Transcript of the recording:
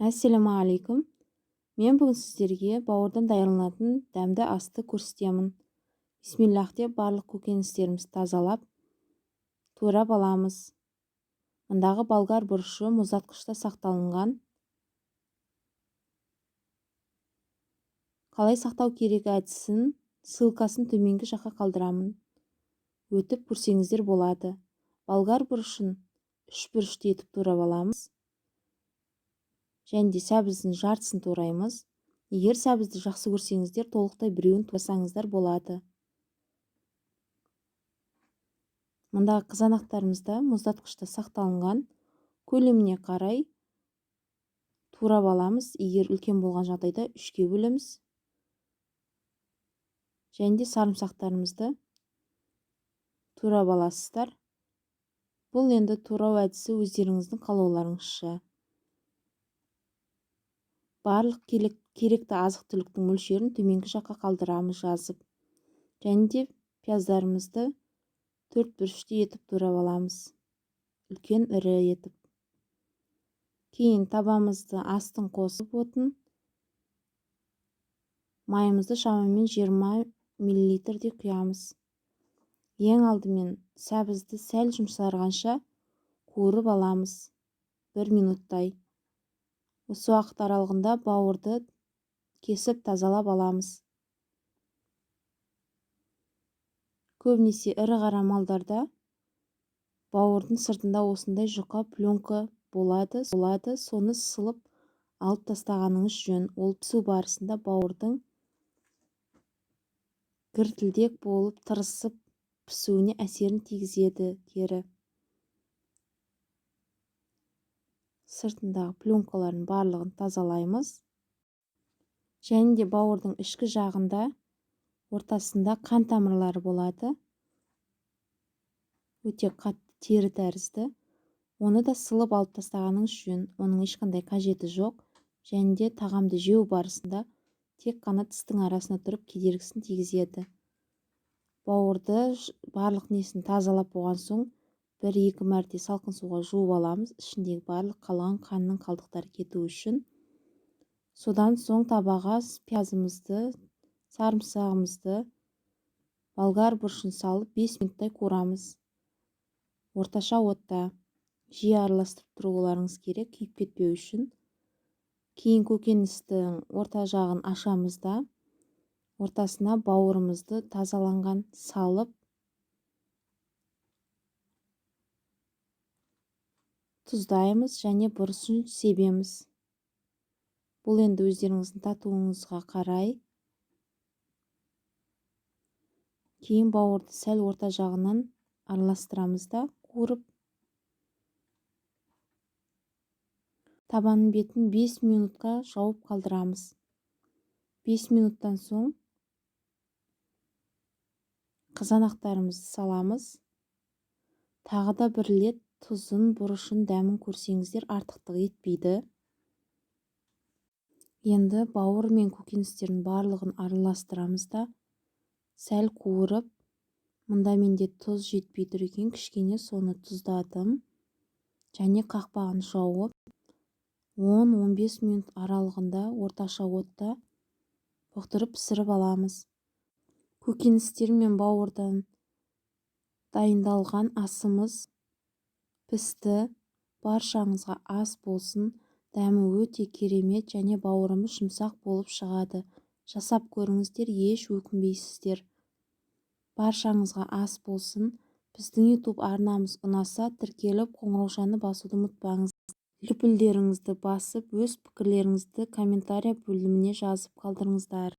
Әссәләмағалейкүм. Мен бүгін сіздерге бауырдан даярланатын дәмді асты көрсетемін. Бисмиллах деп барлық көкөністерімізді тазалап, турап аламыз. Мұндағы болгар бұрышы мұздатқышта сақталынған. Қалай сақтау керек әдісін, ссылкасын төменгі жаққа қалдырамын. Өтіп көрсеңіздер болады. Болгар бұрышын үш бұрышты етіп турап аламыз. Және де сәбіздің жартысын тураймыз. Егер сәбізді жақсы көрсеңіздер, толықтай біреуін турасаңыздар болады. Мұндағы қызанақтарымыз да мұздатқышта сақталынған. Көлеміне қарай турап аламыз. Егер үлкен болған жағдайда үшке бөлеміз. Және де сарымсақтарымызды турап аласыздар. Бұл енді турау әдісі өздеріңіздің қалауларыңызша. Барлық керекті азық-түліктің мөлшерін төменгі жаққа қалдырамыз жазып. Және де пияздарымызды төрт бұрышты етіп турап аламыз. Үлкен ірі етіп. Кейін табамызды астын қосып отын. Майымызды шамамен 20 миллилитрдей құямыз. Ең алдымен сәбізді сәл жұмсарғанша қуырып аламыз. 1 минуттай. Осы уақыт аралығында бауырды кесіп тазалап аламыз. Көбінесе ірі қара малдарда бауырдың сыртында осындай жұқа пленка болады. Соны сылып алып тастағаныңыз жөн. Ол пісу барысында бауырдың гіртілдек болып тырысып пісуіне әсерін тигізеді кері. Сыртындағы пленкалардың барлығын тазалаймыз. Және де бауырдың ішкі жағында ортасында қан тамырлары болады. Өте қатты тері тәрізді. Оны да сылып алып тастағаныңыз жөн. Оның ешқандай қажеті жоқ. Және де тағамды жеу барысында тек қана тістің арасына тұрып кедергісін тигізеді. Бауырды барлық несін тазалап болған соң 1-2 мәрте салқын суға жуып аламыз. Ішіндегі барлық қалған қанның қалдықтары кету үшін. Содан соң табаға пиязымызды, сарымсағымызды, болгар бұрышын салып 5 минуттай қуырамыз. Орташа отта жиі араластырып тұруларыңыз керек, күйіп кетпеу үшін. Кейін көкөністің орта жағын ашамыз да, ортасына бауырымызды тазаланған салып, тұздаймыз және бұрышын себеміз. Бұл енді өздеріңіздің татуыңызға қарай. Кейін бауырды сәл орта жағынан араластырамыз да қуырып. Табанның бетін 5 минутқа жауып қалдырамыз. 5 минуттан соң қызанақтарымызды саламыз. Тағы да бір рет тұзын, бұрышын, дәмін көрсеңіздер артықтық етпейді. Енді бауыр мен көкөністердің барлығын араластырамыз да сәл қуырып, мұнда менде тұз жетпей тұр екен, кішкене соны тұздадым. Және қақпағын жауып, 10-15 минут аралығында орташа отта бұқтырып пісіріп аламыз. Көкөністер мен бауырдан дайындалған асымыз пісті. Баршаңызға ас болсын. Дәмі өте керемет және бауырымыз жұмсақ болып шығады. Жасап көріңіздер, еш өкінбейсіздер. Баршаңызға ас болсын. Біздің YouTube арнамыз ұнаса, тіркеліп, қоңыраушаны басуды ұмытпаңыз. Лүпілдеріңізді басып, өз пікірлеріңізді комментария бөліміне жазып қалдырыңыздар.